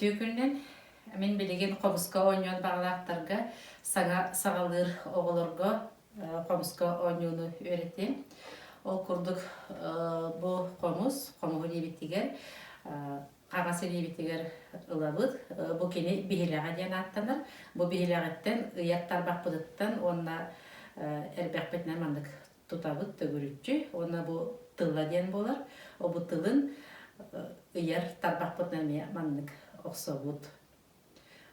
Үтүө күнүнэн! Мин билигин хомуска оонньуон баҕалаахтарга саҥа саҕалыыр оҕолорго хомуска оонньууну үөрэтиэм. Ол курдук бу хомус, хомуһу диэбитигэр хаҥас илиибитигэр ылабыт. Бу кини биһилэҕэ диэн ааттанар. Бу биһилэҕиттэн ыйар тарбахпытыттан уонна эрбэхпитинэн маннык тутабыт төгүрүччү уонна бу тыла диэн буолар. Ол бу тылын ыйар тарбахпытынан эмиэ маннык охсобут.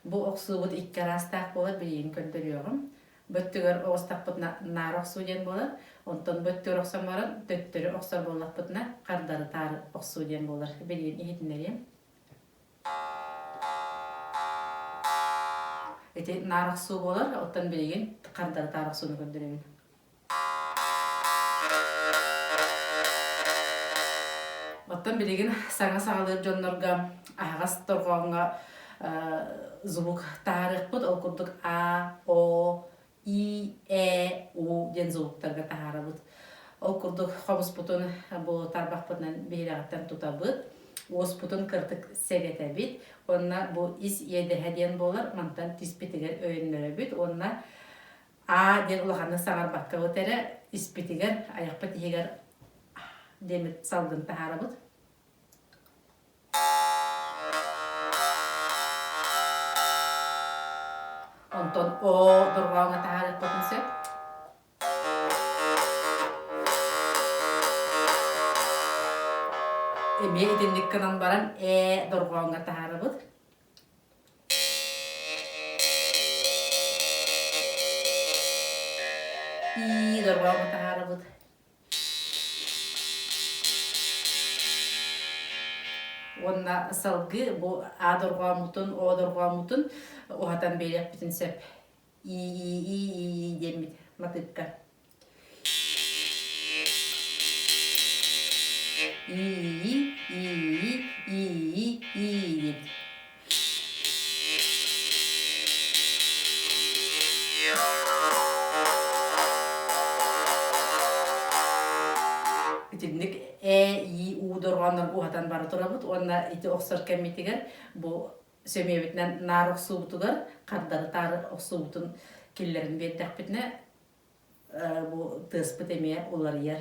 Бу охсуубут икки араастаах буолар, билигин көрдөрүөҕүм. Бу өттүгэр оҕустахпытына наар охсуу диэн буолар. Онтон бу өттүгэр охсон баран төттөрү охсор буоллахпытына хардары таары охсуу диэн буолар. Билигин иһитиннэриэм. Ити наар охсуу буолар, оттон билигин хардары таары охсууну көрдөрөбүн. Оттон билигин саҥа саҕалыыр дьоннорго аһаҕас дорҕооҥҥо звук таһаарыахпыт. Ол курдук А, О, И, Э, У диэн звуктарга таһаарабыт. Ол курдук хомуспутун бу тарбахпытынан биһирэҕиттэн тутабыт, уоспутун кыртык сэгэтэбит уонна бу ис иэдэһэ диэн буолар, мантан тиспитигэр өйөннөрөбүт уонна Аа диэн улаханнык саҥарбаккабыт эрэ испитигэр, айахпыт иһигэр диэммит салгын таһаарабыт. Онтон оо дорҕооҥҥо таһаарыахпытын сөп. Эмиэ итинник гынан баран ээ дорҕооҥҥо таһаарабыт. Ии дорҕоону таһаарабыт. Уонна салгыы бу А дорҕооммутун, О дорҕооммутун уһатан биэриэхпитин сөп. И-и-и-и диэммит матыыпка. И, и, и, и диэбит. Итинник э, и, у дорҕооннорго уһатан бара турабыт уонна ити охсор кэммитигэр бу сөмүөбүтүнэн наар охсуубутугар хардары таары охсуубутун киллэрин биэрдэхпитинэ бу тыаспыт эмиэ уларыйар.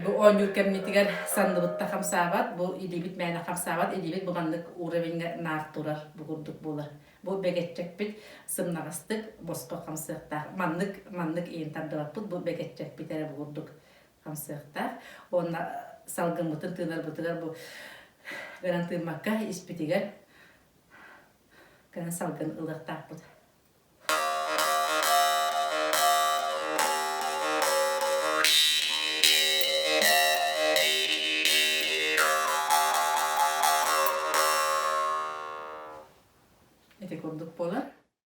Бу оонньуур кэммитигэр санныбыт да хамсаабат, бу илиибит мээнэ хамсаабат, илиибит бу маннык уровеньҥа наар турар, бу курдук буолар. Бу бэгэччэкпит сымнаҕастык босхо хамсыахтаах. Маннык маннык иин тардыбаппыт, бу бэгэччэкпит эрэ бу курдук хамсыахтаах. Уонна салгыммытын тыынарбытыгар бу гынан тыыммакка испитигэр гынан салгын ылыахтаахпыт.